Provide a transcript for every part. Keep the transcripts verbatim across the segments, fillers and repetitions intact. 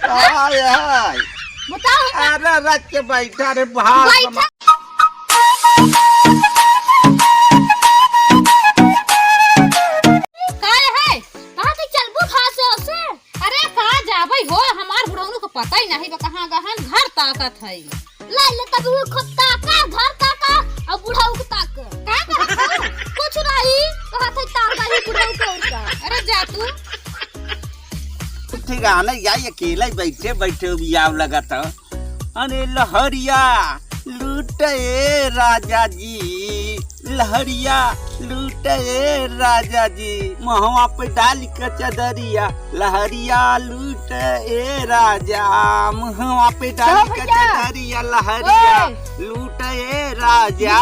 आय, आय। बताओ। अरे, रख के बैठा रे, भाग बैठा। का है? कहाँ के चलबू घास से ओसे? अरे, कहाँ जाबै हो? हमार बुढ़ौनू को पता ही नहीं बा, कहाँ गहन घर ताकत है। लाई ले तब वो खूब ताका, घर ताका, और बुढ़ऊ को ताक। का कहत हो? कुछ नहीं, कहत है ताका ही बुढ़ऊ के और का। अरे जा तू। ठिकाने जाई, अकेले बैठे बैठे बियाव लगत हो। अरे लहरिया लूट ए राजा जी, लहरिया लूट ए राजा जी, मुहवा पे डाल के चदरिया, लहरिया लूट ए राजा, मुहवा पे डाल चलो के भैया। चदरिया, लहरिया ओए। लूट ए राजा। भैया।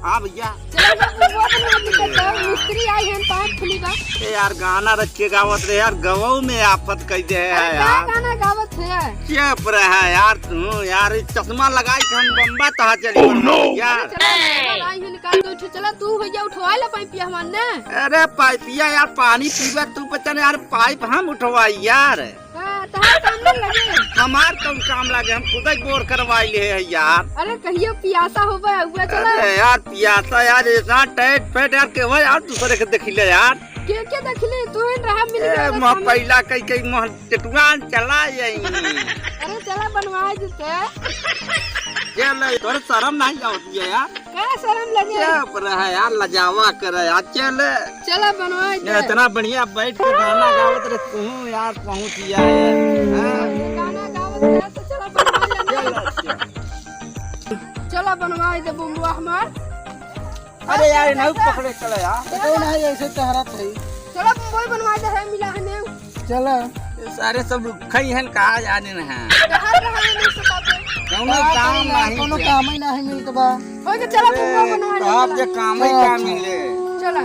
हाँ भैया। चलो, चलो, चलो, चलो, मिस्त्री आई हैं, पाँच खुली बा। ए यार, गाना रख के गावत रहे यार, गवऊ में आफत कई दे है अरे, का यार। गाना गावत है? चुप रहा यार तू, यार, ई चश्मा लगाई के हम बम्बा तहा चली Oh, no! यार। चलो, चलो, आई हूँ, निकाल दो, उठो, चलो, तू हो जा, उठवा ले पाइपिया हमार ने। अरे, पाइपिया यार, पानी पीबे तू, बचन यार, पाइप हम उठवाई यार। हाँ, तहार काम न लगे। हमार कौन काम लागे? हम खुदै बोर करवाई ले है यार। अरे, कहियो पियासा होबे, हुआ चला। अरे यार, पियासा यार, इतना टाइट फाइट यार, के हो यार, दूसरे के देखी ले यार। के, के देखी ले? तू ही रहा, मिल ए, गया मोह सामने। पहिला कई, कई मोह टेटुआन चला जाई। अरे, चला बनवाए देते। चल, तोरे शर्म नहीं आवत है यार? का शर्म लगे? चुप रह यार, लजावा करे यार, चल। चला बनवाए ये दे। इतना बढ़िया बैठ के गाना गावत रहे तू यार, पहुँच गया है, हाँ? गाना गावत रहे तो चला बनवाए दे। चल, चल। चला बनवाए दे बम्बुआ हमार। अरे यार, नहीं पकड़े चले यार। पकड़े नहीं, ऐसे टहरत है। चला बम्बुआ बनवाए दे, है मिला है ने। चला। ये सारे सब रुखा ही हैं, कहाँ जाने न हैं। कहाँ रहा है नहीं पता पे? कौनो का काम करी यार, नहीं कौनो किया। काम ही नहीं मिलत बा। हो गया, चला, अरे, बुआ बनवा ले, बाप चला। के काम ही अच्छा। काम मिले। चला।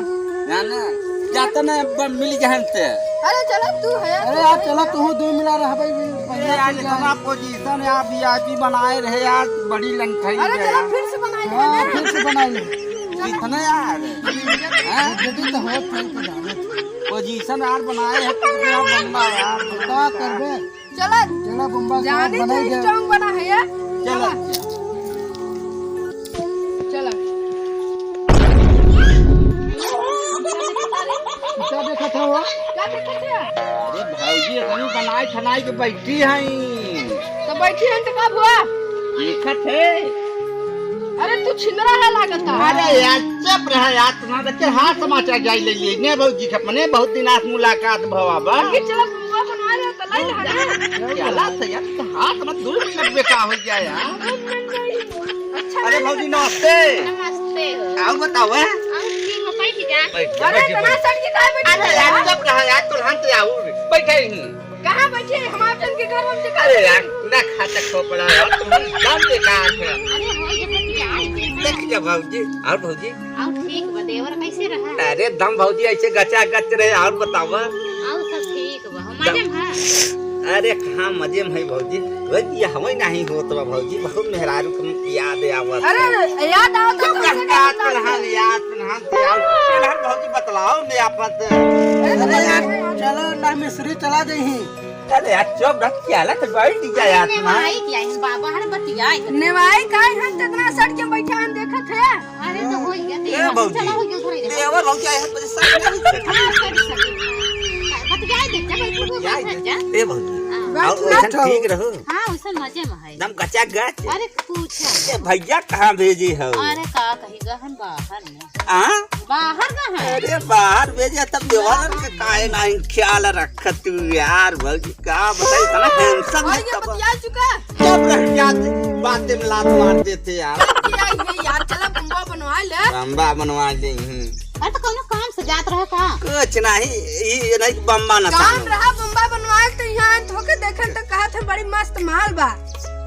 जाना, जाता ना, अब मिल गए हैं ते। अरे, चला, तू है, अरे, तू आप है। चला, तू दो मिला रहा भाई, अरे, बढ़िया यार, से इतना जाए। पोजीशन है, आप VIP बनाए रहे यार, बड़ी लंठाई अरे, है चला, यार। फिर से बनाए हाँ, लेना। फिर से बनाए ले। कितने यार? हैं? जल्दी तो हो, चल के जाना। पोजीशन यार बनाए है, कितना लंबा यार। का करबे? चला। चला, बम्बा जाने बनाई से दे। Strong बना है ये। चला। चला। क्या देखत हो? क्या देखत है? अरे भौजी, इतनी बनाई ठनाई के बैठी हैं। तो बैठी हैं तो कब हुआ? देखत है। अरे तू छिंदरा है लागत है। अरे यार, चुप रह यार, तुम्हारा बच्चे हाथ समाचार जाई ले लिए। ने भौजी के अपने बहुत दिन आज मुलाकात भवा बा। ये चला, बम्बा बनवा ले। चला से यार, तो हाथ में दो मिनट में का हो गया यार? अच्छा, अरे भौजी, नमस्ते। नमस्ते। आओ, बताओ, हैं? आओ, ठीक हो, बैठ जा। बैठ जा, अरे, बैठ जा, इतना बैठ जा। सर के काहे बैठे अरे हो यार, यार? चुप रहा यार, तुरंत आओ, बैठे ही नहीं। कहाँ बैठे? हम आप जन के घर, हम जे अरे यार, ना खाता खोपड़ा यार, तुम दम बेकार है। अरे, हो गया, बैठ जा, बैठ जा। देख जा भौजी, और भौजी? आओ, ठीक बा, देवर कैसे रहा? अरे, दम भौजी ऐसे गचा गच रहे, और बताओ। आओ, सब ठीक। हम मजे में हैं। अरे, कहाँ मजे में है भौजी? वही ये हमें नहीं होत बा भौजी, बहुत मेहरारू के याद आवत अरे, है। याद आवत है, चुप रह, तुमसे याद बात करना है। याद, याद, याद, याद भौजी बतलाओ ने आपत। अरे, अरे यार, चलो ना मिस्त्री चला दे ही। अरे यार, चुप रह, क्या लत बैठ जा यार, अरे, नेवाई क्या है, बाबा हर बतियाए। नेवाई का है, कितना सट के बैठा हम देखत है। अरे, तो हो गया, ए, देवर, भौजी। चला, हो गया, उधर ही देखो। देवर, भौजी आए हैं, परेशान नहीं कर सकते। हाँ, कर सकते। बतियाए दे, जब तू को बतियाए बात दे। है, जा। ए, भौजी। हाँ। बात और ना वैसन तो। ठीक रहो। हाँ, वैसन मजे में है। एकदम गचा गच। अरे, पूछो। ए, भैया कहाँ भेजे हो? अरे, का कही, गहन बाहर में। हाँ? बाहर में है। अरे, बाहर भेजे, तब देवर के काहे नहीं ख्याल रख तू यार, भौजी, का बताई, इतना handsome है भैया, तब। बतिया चुका। चुप रह, क्या बातें में लात मार देते यार। बतिया ही है यार, चला बम्बा बनवा ले। बम्बा बनवा ले, हम्म। अरे तो कौनो काम से जात रहे का? कुछ नहीं, ई नहीं बम्बा ना काम सानो। रहा बम्बा बनवा ले तो यहाँ आए तो के देखे तो कहा थे बड़ी मस्त माल बा।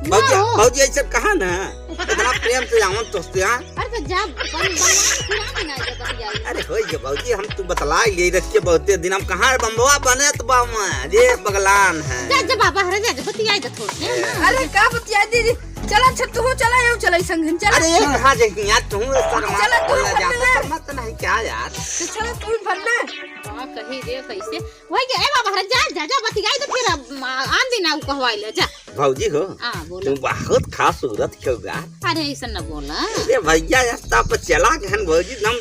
भौजी, ना हो। भौजी ऐसे कहा ना, इतना प्रेम से जावन तो से, हाँ? अरे तो जा, बन-, बनवा के खिला देना, जब बन जाए। अरे होई गे भौजी, हम तू बतला ले रख के बहुते दिन, हम कहाँ बम्बवा बने तो बा मैं, ये बगलान है। जा, जा बाबा, अरे जा, जा, बतियाई दे थोड़ से। अरे का बतियाई दीदी, चला अच्छा तू हो, चला यूं चला संगन, चला। अरे ये कहाँ जाएगी यार, तू शर्मा चला, तू बोला फट जाता, ले। शर्मा तो नहीं क्या यार? तो चला तू फट ले। ठीक है, कैसे? वही के, ए बाबा, अरे जा, जा, जा, बतियाई तो फिर अब, आ, आन दिन आऊ कहवाई ले, जा। भौजी हो, हाँ, बोला। तू बहुत खूबसूरत हो बा। अरे, ऐसा न बोला। अरे भैया, रास्ता पर चला गहन भौजी, एकदम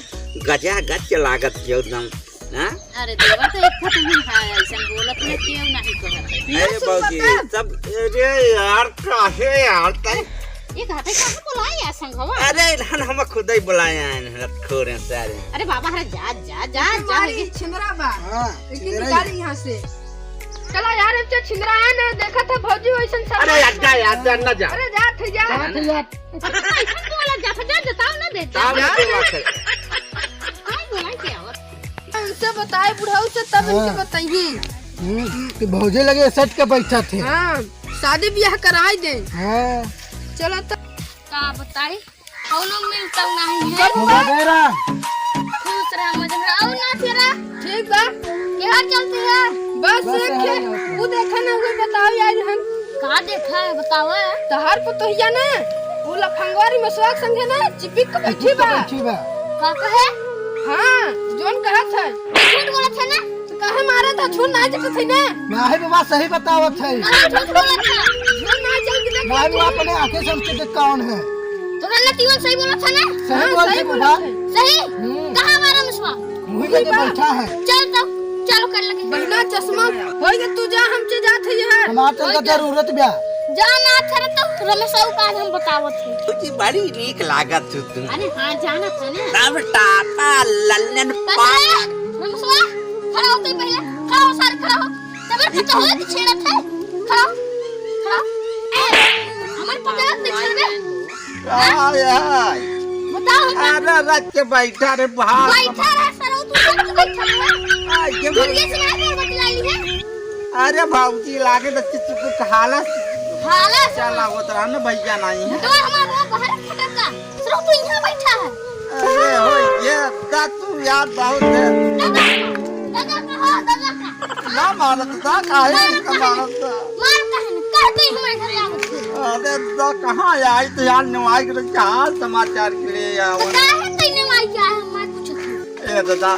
गजा गज लागत हो एकदम, हाँ? अरे देवा, तो एक खत भी है, ऐसा बोलत में क्यों नहीं कहत है? अरे भौजी, सब, अरे यार, काहे यार, तै ये कहते कहाँ बोलाए यार संघवा? अरे, इन्हन हम खुद ही बुलाए हैं, इन्हन खोरे सारे। अरे बाबा, अरे जा, जा, जा, जा, तुम्हारी ये छिंदरा बा। हाँ, लेकिन छिंदरा निकाल ही। यहाँ से। चला यार, अब तो छिंदरा है ना, देखा था भौजी वैसन सब। अरे यार, जा यार, जा, ना जा। अरे जा, थे जा। जा, थे जा। अरे, ऐसन बोला जा, जा, जताओ ना दे, जा। जा, जा, जा। कहाँ बोला क्या हो? उनसे बताए बुढ़ऊ से, तब हाँ। इनसे बताइए। हम्म, कि भौजी लगे सट के बैठा थे। हाँ, शादी ब्याह कराई दे। हाँ। चलो तो। का बताई? कौनो मिलता नहीं है। सब बगैरा। खुश रहा, मजे में रहा। और ना तेरा? ठीक बा। केहर चलती है? बस बस एक है। है। वो देखा ना, वो बताओ यार हम। का देखा है, बताओ है। तहार पुतोहिया ना, वो लफंगवारी मसुआ के संगे ना, चिपिक के बैठी चिपिक के बा। बैठी बा। का कहे? हाँ, जोन कहत है। झूठ बोलत है ना? तो काहे मारत है? झूठ ना जटत है ना? नाही बाबा, सही बतावत है। अरे झूठ बोलत है। झूठ ना जटत है। नाही बाबा, अपने आंखें से हमसे देख कौन है। तो गलत इवन सही बोलत है ना? सही हाँ, बोलत सही है बोलत बाबा। है। सही? हम्म। कहाँ हमारा मुसवा? वही लगे बैठा है। चल तो, चलो कर लगे। बढ़िया चश्मा। होई के तू जा, हम चे जात है यार। हमार तो होई का के। जरूरत बा। जा ना, थर तो रमेशऊ का हम बतावत है। तो की बड़ी नीक लागत हो तू। अरे हाँ, जाना था ना। तब टापा लल्लन पता पापा। है, रमेशवा, खड़ा हो तू पहले। खड़ा हो सारे, खड़ा हो। तबर पता हो कि छेड़त है। खड़ा हो, खड़ा हो। ए, हमार पता है, तू छेड़बे? आय, आय। बताओ हम। अरे, रख के बैठा रे, बाहर। बैठा रहे, सरऊ, तू सब तो बैठा रहे। आय, ये दुनिया से आके बतलाई है। अरे, भौजी, लागे तो चित्र कुछ हालत। हालत? चला, वो तो ना भैया नहीं है। तो हमारा बाहर खटका। सरऊ, तू यहाँ बैठा है। अरे, हो, ये दा तू यार बहुत है। दादा, दादा का, हाँ, दादा का। ना मारत दा, काहे ना मारत दा? मार कहन, कह दे हमारे घर आवत है। अरे दा, कहाँ आई तो यार, निवाई के क्या हाल समाचार के लिए यार? तो काहे तई निवाई क्या है, मैं पूछत हूँ। ए दादा,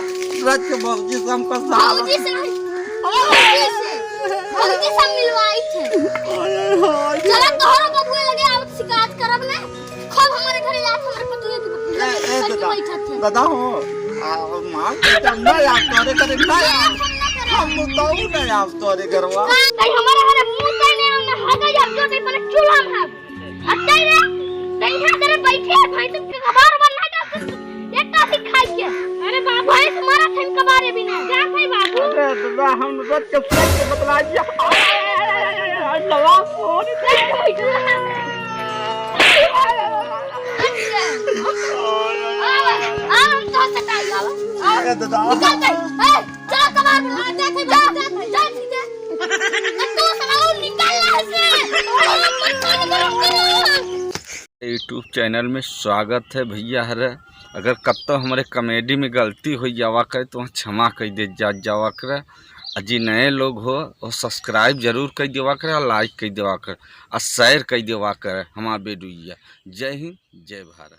रच के भौजी से हमको सहारा। भौजी से नहीं, भौजी से, भौजी से मिलवाई थे। अरे हाँ, चला तोहरा बबुआ लगे आवत शिकायत करब ना। खूब हमारे घरे जात, हमारे पतोहिया के ए, ए, सर पे दादा, बैठा थे। दादा हो, आ, माँ, बेटा, ना याद तोरे करे, ना याद। हम ना करे। हम तो ना याद तोरे करवा। नहीं, हमारे घरे मुंह पे नहीं, हमने हगा याद जो नहीं, पहले चूल्हा में हाथ। अब जाई रे, तो यहाँ तेरे बैठे हैं, भाई, तुम कबार बन ना जाते, एक काफी खाई के। अरे बाप, भैंस मारा थे कबारे बिना। जा भाई बाबू। अरे दादा, हम रच के सच बतला दिया। अरे, अरे, अरे, अरे, अरे, अरे, अरे, अरे, अरे, अरे, अरे, हम तो सटाई बाबा। ए, दादा। निकल गए। ए, चलो, कबार बना, जा, जा, जा, जा, जा, जा। तू साला निकल यहाँ से। YouTube चैनल में स्वागत है भैया हरे। अगर कत्तो हमरे कॉमेडी में गलती होइ जावा करे तो वहाँ क्षमा कइ दे जा, जावा करे। आ जे नए लोग हो वो सब्सक्राइब जरूर कइ देवा करे, आ लाइक कइ देवा करे, आ शेयर कइ देवा करे हमार वीडियो। जय हिंद, जय भारत।